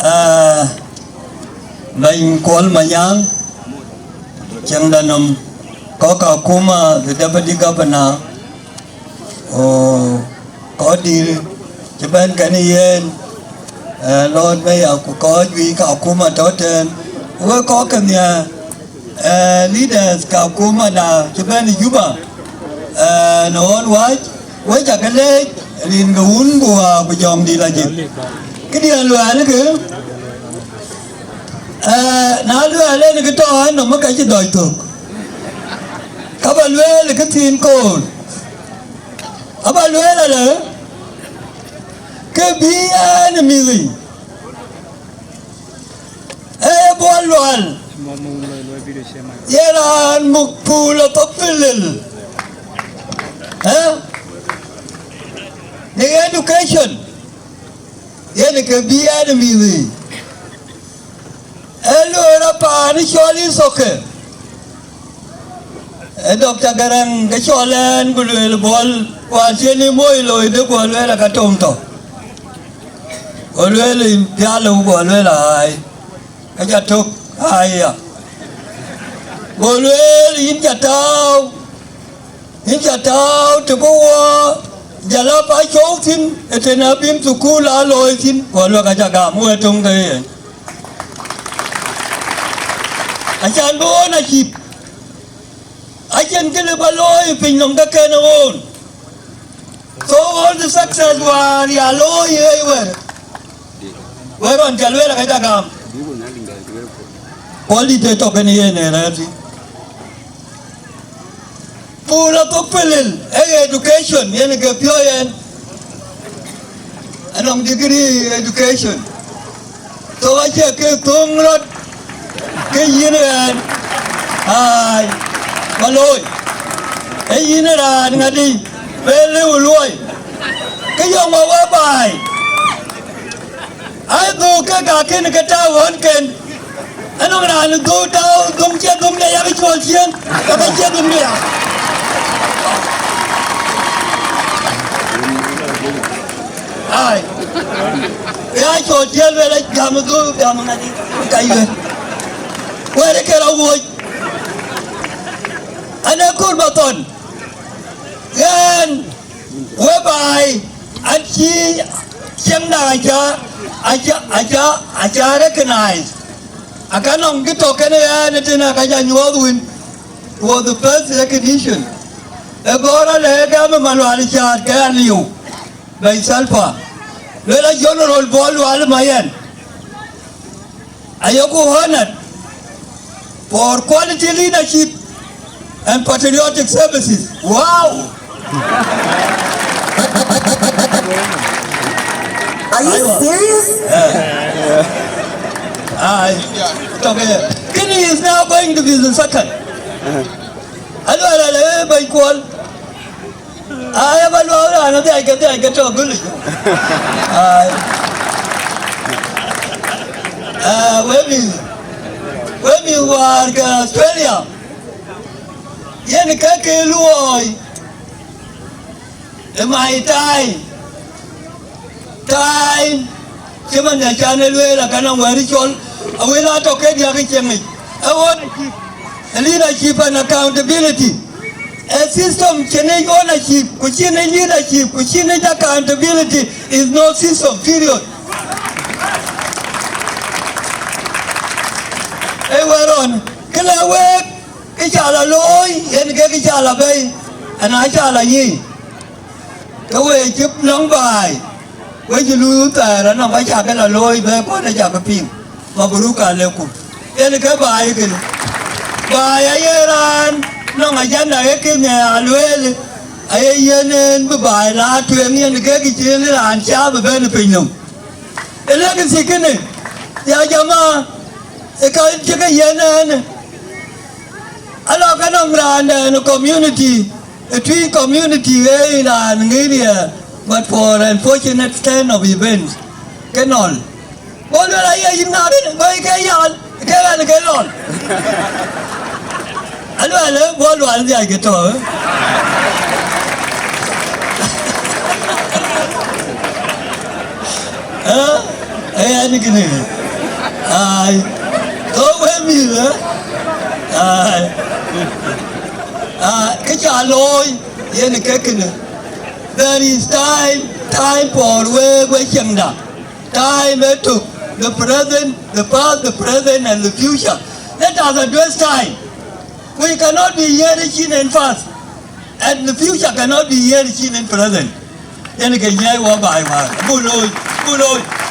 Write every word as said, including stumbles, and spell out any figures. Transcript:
Ah, Bɛ̈ny Kuɔl Manyaŋ, cieŋda nɔm, kɔc akuma, the deputy governor, ku kɔc dït cï bɛ̈n kenë yen, eh, Lord Mayor, ku kɔc juëc ke akuma tɔ̈ tɛ̈n, wek kɔc ke nhiaar, eh, leaders ke akumada cï bɛ̈n ë Juba, eh, në ɣɔn wääc, wek ca ke leec, rin ke wun ku wää ku jɔŋdït ajëk. Këdiɛ̈n luɛɛl kë, eh, na luɛɛl en kë tɔ̈ ɣɛn nɔm ka cï dɔc thök. Ka ba lueel kë thiin koor. Aba lueel alë, ke bï ɣɛn ë mïth yic. Ee Bol Lual, ye raan muk puul athok pilil. Eh? Në education, yen ke bï ɣɛn ë mïth yic. Ee loi rɔt paan cɔl Ithoke. Ee Doctor Garang ke cɔl ɛn, ku lueel Bol, wäär cïn ë moi looi dë, ku lueel aka tom thok. Go lueel, pial, ku lueel ai. Ka ca tök, aya. Go lueel, yïn ca tääu, yïn ca tääu të bï wɔ jalap a cɔu thïn, ë tën abïn thukul a looi thïn, ku lueel ka ca gam, wek töŋ ke yen. Acan bï ɣön acït. Acïn kë lëu ba looi piny nɔm ke kën ɣöön. So all the success wäär ya looi ë wɛ̈t. Wɛ̈t ɣɔn ca lueel aka ca gam. Pɔl dït ë tɔ̈ kën yen ë rɛ̈ɛ̈r thïn. Puul athok pilil, ee education, yen ke piɔ̈u yen. Anɔŋ degree education. So acie ke thöŋ rɔt, ke yïn raan, ai, ba looi. Ee yïn raan ŋadï, be lëu luɔi. Ke yɔŋ wɔ wä baai. Ai dhuk ke ka kën ke tääu ɣönken. Anɔŋ raan dhuk tääu dhöŋ cie dhöŋ de yak cɔl ciëën, yak cie dhöŋ de yak. Ai. Ya cɔl ciëën lueel gam dhuk gam ŋadï ka yuen. Wɛ̈t ke rɔt wuɔ̈c. Ane kur ba thɔn. Ɣɛn. Whereby acï cieŋda aca, aca, aca, aca recognize. Aka nɔŋ kë tɔ̈ kenë ɣɛn ëtënë aka ca nyuɔɔth wën, was the first recognition. Ë gɔ̈ɔ̈r alë gam ë Malual caat ke aliu, bɛ̈ny Salva. Lueel a General Bol Lual Mayen. Ayoku honored for quality leadership and patriotic services. Wow! Are you serious? Ai, okay. Kini is now going to be the second. Alo, alo, alo, eh, Bɛ̈ny Kuɔl. Ai, aba luɔɔk raan adhiac ke dhiac ke tɔ̈ gölë. Ai. Ah, we mïth, we mïth wäär ke Australia, yen ke ke luɔɔi ë my time. Time, cï man ya can e lueel, akan a wɛ̈ɛ̈r cɔl, a wël a tɔ̈ ke diäk ë cieŋ yic. A ɣööt acït, a leadership and accountability. A system cïn yic ownership, ku cïn yic leadership, ku cïn yic accountability is no system, period. Ee wɛ̈ɛ̈r ɣɔn, kë lɛ week, kë ca la looi, yen ke kë ca la bɛ̈i, ana ca la nyic. Ke we cï nɔŋ baai, we cï luui thɛɛr anɔŋ ka cakë la looi bɛ̈ɛ̈i kɔn ë cakë piŋ, mabruk alekum. Yen ke baai kënë. Baai aye raan nɔŋ ajanda ye kënë a lueel, aye yen en bï baai la tueŋ yen ke kë cïn raan ca bï bɛ̈n piny nɔm. Ë legacy kënë, ya jama, ë ka cï ke yen en, ala ka nɔŋ raan dɛn community, ë tui community ë raan ŋiɛ̈n ye, but for unfortunate turn of events, ke nɔl. Go lueel aye yïn ŋa bï bɛ̈i ke yal, ke ɣɛn ke nɔl. Aluɛl ë, go lual dhiac ke tɔ̈, ë? Ë? Ɣɛn kënë. Ai. Thou we mïth, eh? Ai. Ah, kë ca looi, yen ke kënë. There is time, time for we, we ciɛŋda. Time ë tök, the present, the past, the present, and the future. Let us address time. We cannot be here cin in past, and the future cannot be here cin in present. Yen ke nyiɛɛi wɔ baai wäär. Buk looi, buk looi.